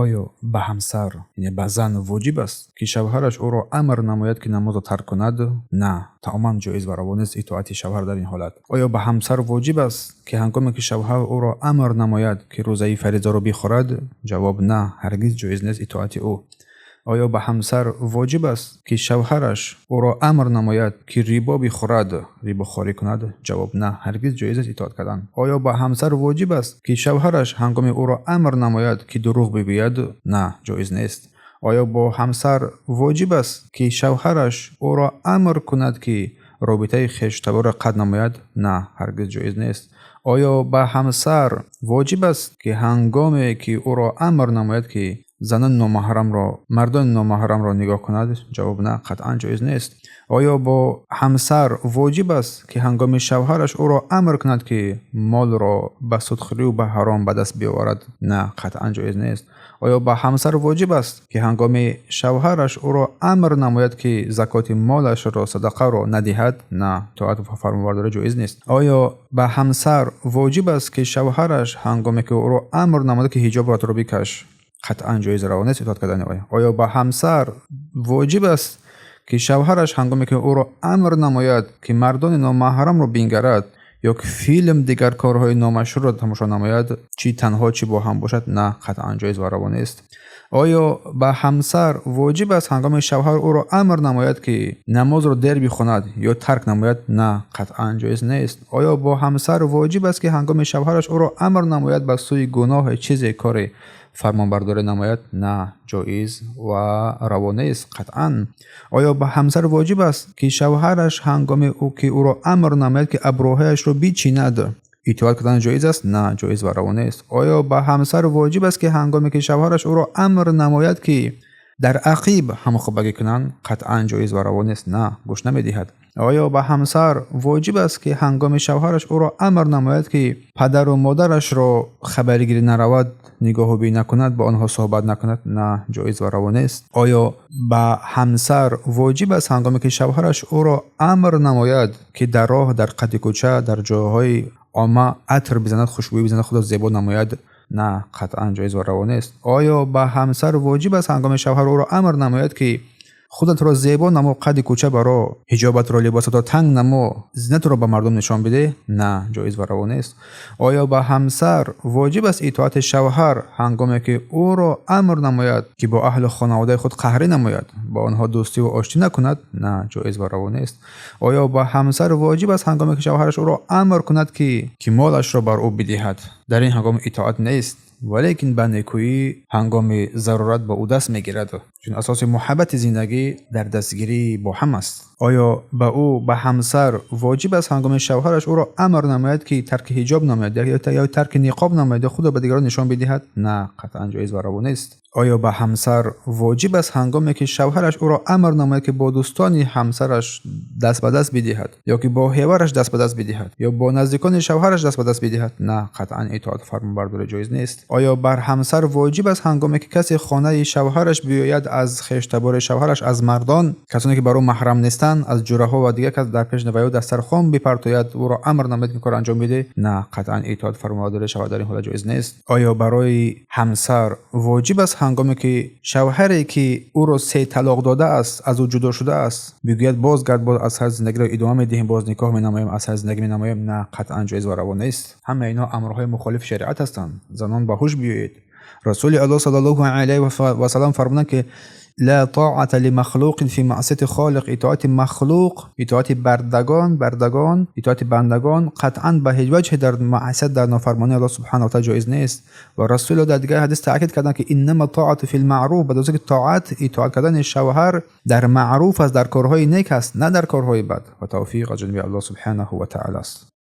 Оё ба ҳамсар, яъне ба зан воҷиб аст, ки шавҳараш ӯро амр намояд, ки намозро тарк кунад? На, тамоман ҷоиз ва раво нест итоати шавҳар дар ин ҳолат. Оё ба ҳамсар воҷиб аст, ки ҳангоме ки шавҳар ӯро амр намояд, ки рӯзаи фаризаро бихӯрад? Ҷавоб: на, ҳаргиз ҷоиз нест итоати ӯ. Оё ба ҳамсар воҷиб аст, ки шавҳараш ӯро амр намояд, ки рибо бихӯрад, рибохорӣ кунад? Ҷавоб: на, ҳаргиз ҷоиз нест итоат кардан. Оё ба ҳамсар воҷиб аст, ки шавҳараш ҳангоме ӯро амр намояд, ки дурӯғ бигӯяд? На, ҷоиз нест. Оё бо ҳамсар воҷиб аст, ки шавҳараш ӯро амр кунад, ки робитаи хештаборро қатъ намояд? На, ҳаргиз ҷоиз нест. Оё ба ҳамсар воҷиб аст, ки ҳангоме ки ӯро амр намояд, ки занони номаҳрамро, мардони номаҳрамро нигоҳ кунад? Ҷавоб: на, қатъан ҷоиз нест. Оё бо ҳамсар воҷиб аст, ки ҳангоми шавҳараш ӯро амр кунад, ки молро ба судхӯрию ба ҳаром ба даст биёварад? На, қатъан ҷоиз нест. Оё ба ҳамсар воҷиб аст, ки ҳангоми шавҳараш ӯро амр намояд, ки закоти молашро, садақаро надиҳад? На, итоат ва фармонбардорӣ ҷоиз нест. Оё ба ҳамсар воҷиб аст, ки шавҳараш ҳангоме ки ӯро амр намояд, ки ҳиҷобатро бикаш? Қатъан ҷоиз раво нест итоат кардани ӯ. Оё ба ҳамсар воҷиб аст, ки шавҳараш ҳангоме ки ӯро амр намояд, ки мардони номаҳрамро бингарад ё ки филм, дигар корҳои номашрӯъро тамошо намояд, чӣ танҳо, чӣ бо ҳам бошад? На, қатъан ҷоиз ва раво нест. Оё ба ҳамсар воҷиб аст, ҳангоми шавҳар ӯро амр намояд, ки намозро дер бихонад ё тарк намояд? На, қатъан ҷоиз нест. Оё бо ҳамсар воҷиб аст, ки ҳангоми шавҳараш ӯро амр намояд, ба сӯи гуноҳе, чизе, коре фармонбардорӣ намояд? На, ҷоиз ва раво нест қатъан. Оё ба ҳамсар воҷиб аст, ки шавҳараш ҳангоме ки ӯро амр намояд, ки абрӯҳояшро бичинад, итоат кардан ҷоиз аст? На, ҷоиз ва раво нест. Оё ба ҳамсар воҷиб аст, ки ҳангоме ки шавҳараш ӯро амр намояд, ки дар ақиб ҳамхобагӣ кунанд? Қатъан ҷоиз ва раво нест. На, гӯш намедиҳад. Оё ба ҳамсар воҷиб аст, ки ҳангоми шавҳараш ӯро амр намояд, ки падару модарашро хабаргирӣ наравад, нигоҳубин накунад, бо онҳо суҳбат накунад? На, ҷоиз ва раво нест. Оё ба ҳамсар воҷиб аст, ҳангоме ки шавҳараш ӯро амр намояд, ки дар роҳ, дар қади кӯча, дар ҷойҳои омма атр бизанад, хушбӯӣ бизанад, худро зебо намояд? На, қатъан ҷоиз ва раво нест. Оё ба ҳамсар воҷиб аст, ҳангоми шавҳар ӯро амр намояд, ки худатро зебо намо, қади кӯча баро, ҳиҷобатро, либосатро танг намо, зинатро ба мардум нишон бидеҳ? На, ҷоиз ва раво нест. Оё ба ҳамсар воҷиб аст итоати шавҳар, ҳангоме ки ӯро амр намояд, ки бо аҳлу хонаводаи худ қаҳрӣ намояд, бо онҳо дӯстиву оштӣ накунад? На, ҷоиз ва раво нест. Оё ба ҳамсар воҷиб аст, ҳангоме ки шавҳараш ӯро амр кунад, ки молашро бар ӯ бидиҳад? Дар ин ҳангом итоат нест, валекин ба некӯӣ ҳангоми зарурат ба ӯ даст мегирад, чун асоси муҳаббати зиндагӣ дар дастгирӣ бо ҳам аст. Оё ба ӯ, ба ҳамсар воҷиб аст, ҳангоми шавҳараш ӯро амр намояд, ки тарки ҳиҷоб намояд ё тарки ниқоб намояд ё худро ба дигарон нишон бидиҳад? На, қатъан ҷоиз ва раво нест. Оё ба ҳамсар воҷиб аст, ҳангоме ки шавҳараш ӯро амр намояд, ки бо дӯстони ҳамсараш даст ба даст бидиҳад ё ки бо ҳевараш даст ба даст бидиҳад ё бо наздикони шавҳараш даст ба даст бидиҳад? На, қатъан итоат, фармонбардорӣ ҷоиз нест. Оё бар ҳамсар воҷиб аст, ҳангоме ки касе хонаи шавҳараш биёяд аз хештабори шавҳараш, аз мардон, касоне ки бар ӯ маҳрам нестанд, аз ҷураҳо ва дигар кас, дар пеш ваё дастархон бипартояд, ӯро амр намояд, ки кор анҷом бидеҳ? На, қатъан итоат, фармонбардорӣ шавҳар дар ин ҳолат ҷоиз нест. Оё барои ҳамсар воҷиб аст, ҳангоме ки шавҳаре ки ӯро се талоқ додааст, аз ӯ ҷудо шудааст, бигӯяд: «Бозгард, боз аз сар зиндагиро идома медиҳем, боз никоҳ менамоем, аз сар зиндагӣ менамоем»? На, қатъан ҷоиз ва раво нест. Ҳамаи инҳо амрҳои мухолифи шариат ҳастанд. Занон, ба ҳуш биёед. Расули Аллоҳ саллаллоҳу алайҳи васаллам фармуданд, ки ла тоата лимахлуқин фи маъсияти холиқ. Итоати махлуқ, итоати бардагон, итоати бандагон қатъан ба ҳеҷ ваҷҳе дар маъсият, дар нофармонии Аллоҳ субҳанаҳу ва таъала ҷоиз нест. Ва Расулуллоҳ дар дигар ҳадис таъкид карданд, ки иннама тоату фил маъруф, ба доза ки тоат, итоат кардани шавҳар дар маъруф аст, дар корҳои нек аст, на дар корҳои бад. Ва тавфиқ аз ҷониби Аллоҳ субҳанаҳу ва таъала аст.